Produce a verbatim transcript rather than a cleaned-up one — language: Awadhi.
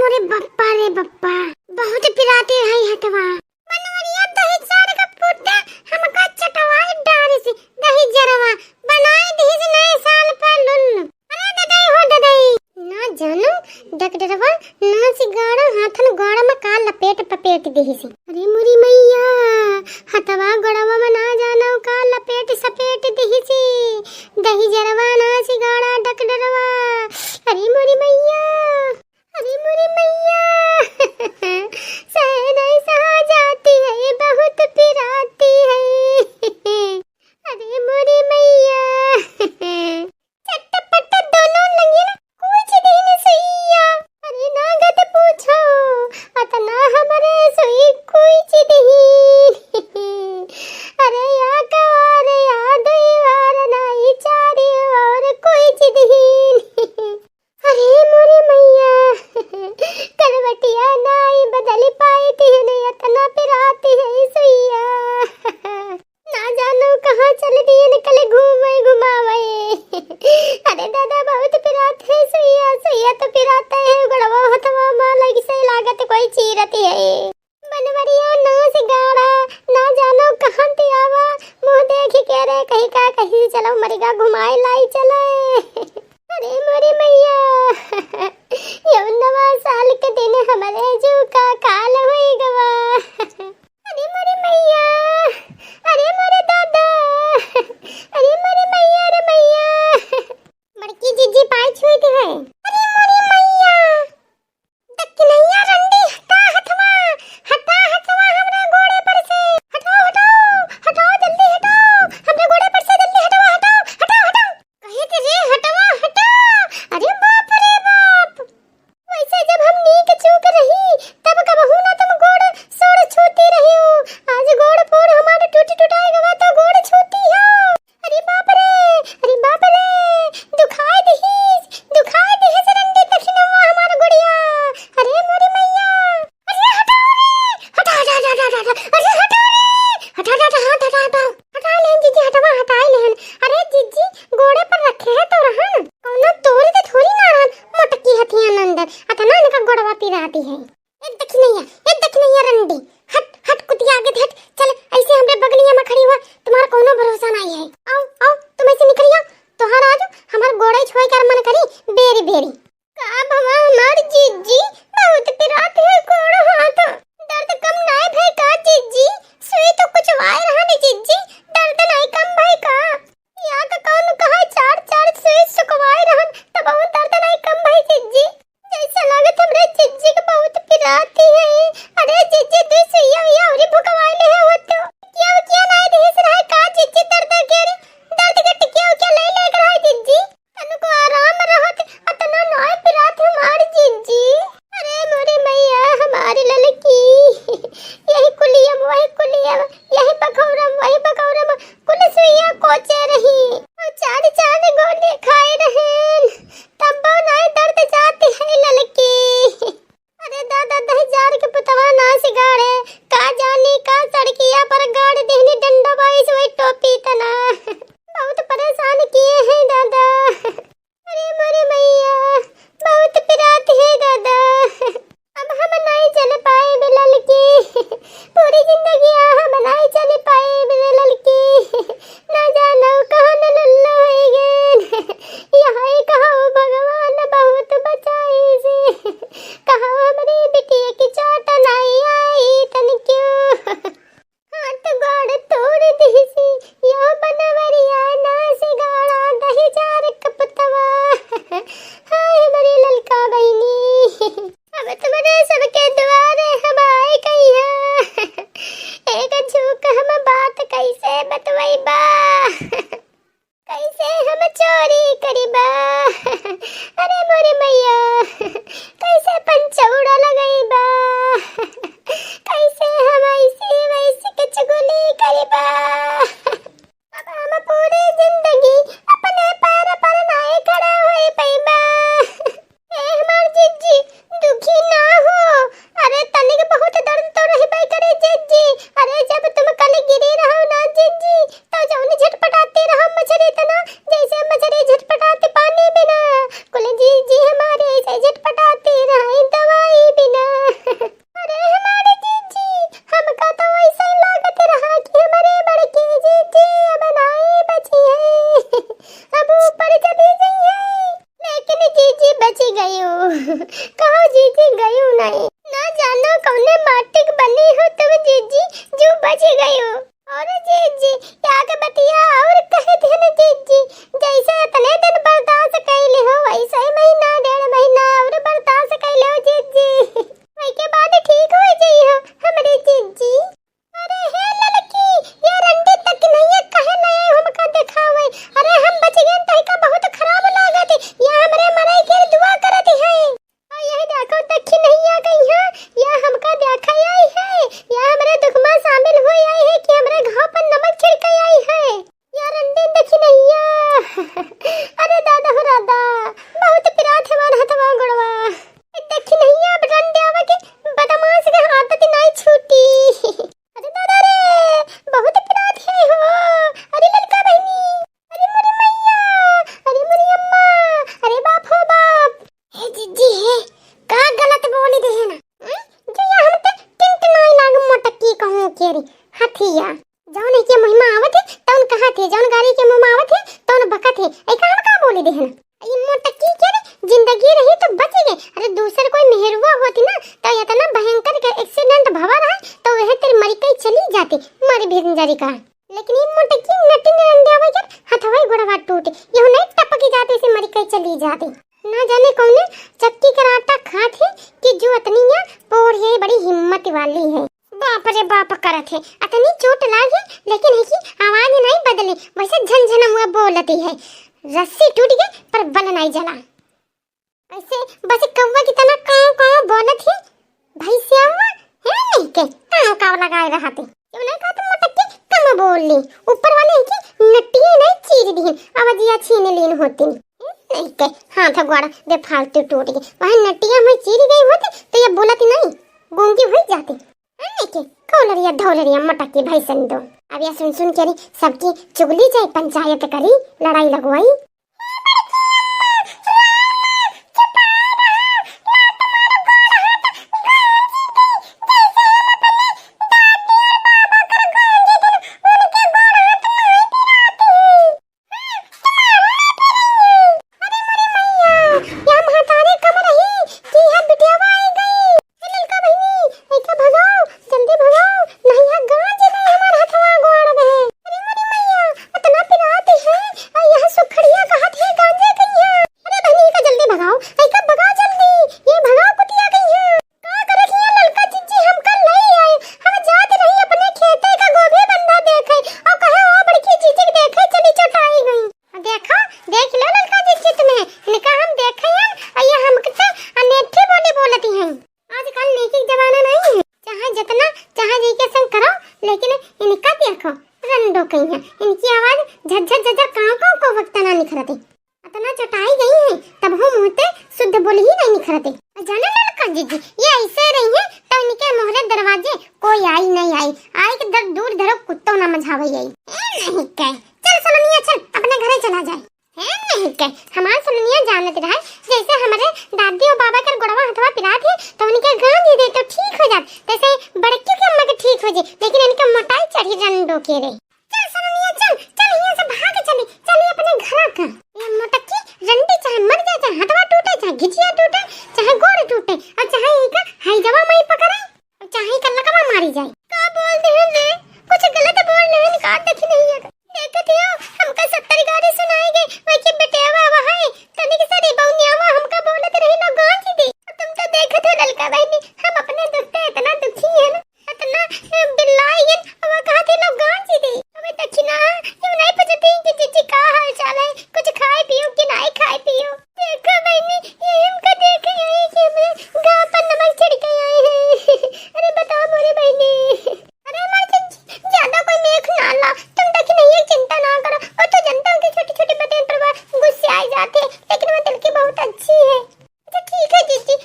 अरे बप्पा रे बप्पा, बहुत पिराती है हथवा। बनवरिया दही चार का पुट्टा हमका चटवाई डारिस, दही जरवा बनाई दिहिस नए साल पर लुल्ल। अरे ददई हो ददई, ना जानू डॉक्टरवा नासी गाड़ा हाथन गाड़ा में का लपेट पपेट दिहिस। अरे मोरी मैया, हथवा गोड़वा में ना जानू का लपेट सपेट दिहिस, दही जरवा नासी गाड़ा डॉक्टरवा। अरे मोरी मैया, अरे मोरी मैया, सहे नहीं सहा जाती है, बहुत पिराती है। अरे मोरी मैया, चटपट दोनों लंगिया कुछ दिन सुइया। अरे नागत पूछो, अतना हमरे सुई कुछ दिन। अरे या कवार या दुई वार नाई चारी और कुछ दिन। अरे मोरी मैया, करवटिया नाई बदल पाई तिहने, अतना पिराती है सुइया। ना जानू कहाँ चल दिए निकले घूमे घुमावे। अरे दादा बहुत पिरात है सुइया, सुइया तो पिरात है, गड़वा हथवा मा लगी से लागत कोई चीरती है। बनवरिया नास गाड़ा, ना जानो कहाँ ते आवा, मुँह देख के रे कहीं का कहीं चलो मरिगा घुमाए लाई चले। अरे मोरी मैया, यौ नवा साल के दिन हमरे जू का काल होई गवा। अरे मोरी मैया, अरे मोरे दादा, अरे मोरी मैया रे मैया। बड़की जीजी पाँय छुई दे है। अरे मोरी मैया। दक्षिणैया रंडी, हटा हथवा, हटा हथवा हमरे गोड़े पर से। हटाओ, हटाओ, हटाओ, जल्दी हटाओ। हमरे गोड़े पर से जल्दी हटवा, हटाओ, हटाओ, हटाओ। कहे थे रे, हटवा, हटा। अरे बाप रे बाप। वैसे जब हम नीक चूक रही, तब कबहू ना तुम गोड़ सोड़ छूती रही हो। आज गोड़ फोड़ हमारे टूट टुटाए गवा तो गोड़ छूती हो। अरे बाप रे, अरे बाप रे, दुखाए दिहिस, दुखाए दिहिस रंडी दक्षिणवा हमार गुड़िया। अरे मोरी मैया, अरे हटा रे, हटा, हटा, हटा, हटा, हटा, अरे हटा रे, हटा, हटा, हटा, हटा, हटा, हटा, हटा लेन जीजी, हटवा हटाए लेन। अरे जीजी, गोड़े पर रखे है तो रहन, कौनो तोरी तो थोड़ी ना रहन, मोटकी हथियान अंदर, अतना इनका गोड़वा पिराती है। ए दखिनैया, ए दखिनैया रंडी, हट, हट कुतिया आगे से हट, चल ऐसे हमरे बगलिया में खड़ी हुआ, तुम्हारा कोनो भरोसा नहीं है। आओ, आओ, तुम ऐसे निकल आओ, तोहार आज हमार गोड़े छुए कर मन करी, बेरी बेरी। का भवा हमार जीजी, बहुत पिरात है गोड़ हाथ, दर्द कम नाय भय का जीजी, सुई तो कुछ वाय रहा नहीं जीजी, दर्द नहीं कम भय का। या का कौन कहा चार चार सुई सुकवाए रहन, तब वो दर्द नहीं कम भय जीजी। जैसे लागत हमरे जिज्जी के बहुत पिराती है। अरे जिज्जी, दुई सुइया उइया अउरी भुकवाइले है हो तो। क्या क्या लाए देहे से रहे का जिज्जी दर्द के रे? दर्द के टिकिया उकिया ले ले कर है जिज्जी। तनको आराम रहत, अतना नाय पिरात हमार जिज्जी। अरे मोरे मैया, हमारी ललकी। यही कुलियम, वही कुलियम, यही पखौरम, वही पखौरम, कुल सुइया कोचे रही। और चार चार गोली खाए रहेन, तब्बो नाय दर्द जाती है ललकी। अरे दादा, दही जात कहो जीजी गयो नहीं, ना जानो कौने माटी के बनी हो तुम जीजी, जो बच गयो। और जीजी, या के बतिया और कहे थे ना जीजी, जैसे इतने दिन बर्दाश्त कैले हो, वैसे ही महीना, डेढ़ महीना और बर्दाश्त कैले हो जीजी। वही के बाद ठीक हो जाई हो हमरे जीजी। अरे हे लड़की, या रंडी तक नहीं है, कहे नहीं हमका दिखावे। अरे हम बच गए, तहिका बहुत खराब लागत है। या हमरे मरे के दुआ करत है। और यही देखो, देखी नहीं आ गई है, या हमका देखा आई है, या हमरे दुख में शामिल हो आई है कि हमरे घाव पर नमक छिड़के आई है। या रंडी देखी नहीं आ। अरे दादा हो दादा, बहुत पिरात है हमार हथवा गोड़वा। देखी नहीं आ, अब रंडी आवे के बदमाश के आदत नहीं छूटी। अरे दादा रे, बहुत पिरात है हो। अरे ललका बहिनी, अरे मोरी मैया, अरे मोरी अम्मा, अरे बाप हो बाप। हे जीजी हे, का गलत बोली दे है ना? हम्म? जो या हम ते टिंट नाई लाग मोटकी कहूँ के रे, हथिया। जौन के मुँह में आवत है, तौन कहत है, जौन गाड़ी के मुँह में आवत है, तौन बकत है। ऐ का हम का बोली दे है ना? ई मोटकी के रे, जिंदगी रही तो बच गए। अरे दूसर कोई मेहरुआ होती ना, तो इतना भयंकर के एक्सीडेंट भवा रहा, तो वह तेरे मरी कहीं चली जाती, मरी भिंजरी का। लेकिन ई मोटकी नटिन रंडिया वजन हथवा गोड़वा टूटे, यहू नहीं टपकी जाते से मरी कहीं चली जाते। ना जाने कौने चक्की का आटा खात है कि जो अतनी या पोर है, बड़ी हिम्मत वाली है। बाप रे बाप करत है, अतनी चोट लागे, लेकिन है कि आवाज नहीं बदले, वैसे झनझन हुआ बोलती है। रस्सी टूट गई पर बल नहीं जला। ऐसे बस कौवा की तरह काव काव बोलत ही। भैंसिया हुआ है नहीं के काव काव लगाए रहते। क्यों नहीं कहते मोटकी कम बोल ली। ऊपर वाले हैं कि नटिए नहीं चीर दीन, आवाजिया छीन लीन होती। नहीं के हाथ गोड़ा बेफालतू टूट गई। वहाँ नटिया में चीर गई होती तो ये बोलती नहीं, गूंगी हुई जाती। नहीं के कौलरिया धौलरिया मोटकी भैंसन दो। अब यह सुन सुन के रे सबकी चुगली जाए, पंचायत करी, लड़ाई लगवाई। अरे मोरी मैया, या महतारी कम रही कि या बिटियावा आई गई। ए ललका बहिनी, ऐका भगाओ, जल्दी भगाओ, नहीं या गांज दे हमार हथवा गोड़ में। अरे मोरी मैया, अतना पिरात है, आ यह सुखड़िया कहत है गांजे गई है। अरे बहिनी, ऐका जल्दी भगाओ, ऐका भगाओ जल्दी, ये भगाओ कुतिया गई है। का करे कि ये ललका जिज्जी हमका लई आए, हम जात रही अपने खेते का गोभी बंधा देखे, और कहे ओ बड़की जिज्जी के देखे चली चोटाई गई। देखो, देख लो ललका जिज्जी तुम्हें, इनका हम देखे हैं, और ये हमके तो अनेठी बोली बोलती हैं। आजकल नेकी के जमाना नहीं है, चाहे जितना चाहे जी के संग करो, लेकिन इनका देखो रंडो कहीं है, इनकी आवाज झज्झर झज्झर काव काव को वक्त ना निखरते। अतना चटाई गई है, तब हो मुँह ते शुद्ध बोली ही नहीं निखरते। और जाने ललका जिज्जी, ये ऐसे रही है तो इनके मोहरे दरवाजे कोई आई नहीं आई, आई के दर दूर धरो कुत्तो ना मझावे आई। ए नहीं के, चल सोनमिया चल, अपने घरे चला जाए। है नहीं के, हमार सोनमिया जानत रहे, जैसे हमरे दादी और बाबा के गोड़वा हथवा पिरात है, तो उनके गांज दे तो ठीक हो जात, तैसे बड़की के अम्मा के ठीक हो जाए, लेकिन इनके मोटाई चढ़ी रंडो के रे। चल सोनमिया चल, चल यहाँ से भाग चली, चली अपने घर का। ये मोटकी रंडी चाहे मर जाए, चाहे हथवा टूटे, चाहे घिचिया टूटे, चाहे गोड़ टूटे, और चाहे इनका हैजवा माई पकड़े। चाहे कल्लकवा मारी जाए। का बोल देहन रे? कुछ गलत बोल देहन का? देखी नहीं है। देखत हो, हमका सत्तर गारी सुनाई गई। वही के बेटेवा वहाँ है, तनिक सरी बौनियावा हमका बोलत रही लो गांज दे। तुम तो देखत हो ललका बहिनी, हम अपने दुख से इतना दुखी है ना, इतना, ए, बिल्लाई है, अब कहत है लो गांज दे। अबे दक्षिणा, ये नहीं पूछती कि जीजी का हाल चाल है, कुछ खाए पियो कि नहीं खाए पियो। देखो बहिनी, ये हमका देखे आई कि हमरे गाँव पर नमक छिड़के आई है। अरे बताओ मोरे बहिनी। अरे हमारे जीजी, ज्यादा कोई मेख ना ला, तुम दक्षिणा ये चिंता ना करो, वो तो जनता के छोटी छोटी बातें पर वो गुस्से आ जाते हैं, लेकिन वो दिल की बहुत अच्छी है। अच्छा ठीक है जीजी,